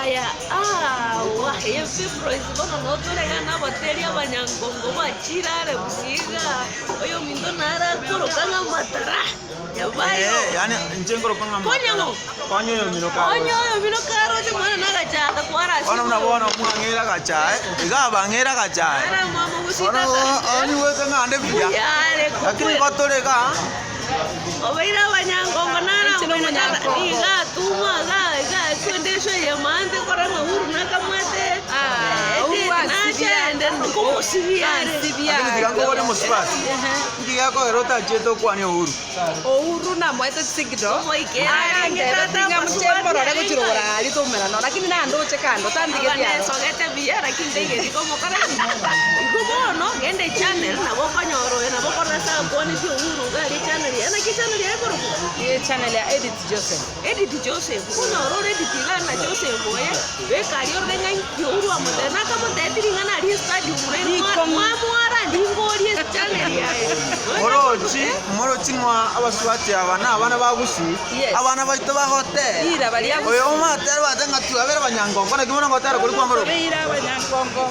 Aya aawa eye Fibroids bono noo tore iga na abateri abanyankongo bachire are gusii igaa, oyominto nare akoroka ng'a matara, nyabayo. Eh, yaani inche nkorokwa ng'a Konya Matara. ng'o? Konya oyomino karoche. Onye oyomino karoche mwana nagachaka kwara Bono buna bono omwang'eire agachae, iga abang'eire agachae. Ara mama gusii Bono tata. onyigwete ng'a nde buya. Buya are Lakini igo tore igaa. Obeire abanyankongo naro Inche nomonyankongo. iga atuma iga iga ekwende eye mante kora ng'a Uhuru nakamwete Ah, Uhuru asibia. nachende nkomosibia are. Ansibia. Lakini tiga nkobore mosubati. Nki gekogera otachiete okwanie Uhuru? Uhuru namoete chisigido Omoikera arenge agantebe tata ting'a abasubati moche morore arenge. gochia rogoro aria toumerana lakini nandoche kando tantigeti aro. Nesogete buya lakini taigeti komokora ki? Igo bono genda echannel nabo okonyora oyo nabo okorora ase agokwaneti Uhuru iga aria echannel yaye naki echannel yaye ekorokwa? Echannel ya Edith Joseph. Edith Joseph, okonyora ore Edith iga na Joseph oye, beka aria orore ng'a inki Uhuru amotebia, nakamotebia ring'ana aria estadium rende Rikong'u. mwamwara ndingorie echannel yaye. Morochi, morochi ng'a abasubati aba na abana ba Gusii, Yes. abana baito bagotera. Rira baria Oyo omatera bate ng'a twabere abanyangongo naki bono ngotera koria kwangorokwa. Tobeire abanyangongo.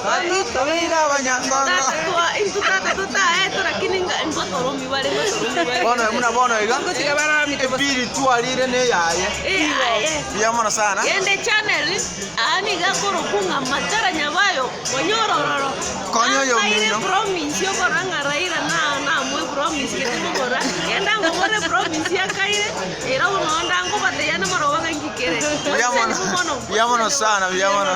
Tobeire abanyangongo. Tata twa intwe tata totaetwe lakini nga ngotoromi bare ngotoromi bare. Bono buna bono iga, Ngotiga baramite bosa. ebiri twarire neyaye. Eh, aye. Mbuya mono sana. Gende channel aa nigo akorokwa ng'a Matara Nyabayo Monyorororo. Konya oyo Akaire omino. promise okorora ng'a Raila na namoe promise gete mobora. Genda ngomore promise akaire era bono onde angobateia namoroba ng'a inki kere. Mbuya mono. Mbuya mono sana, mbuya mono.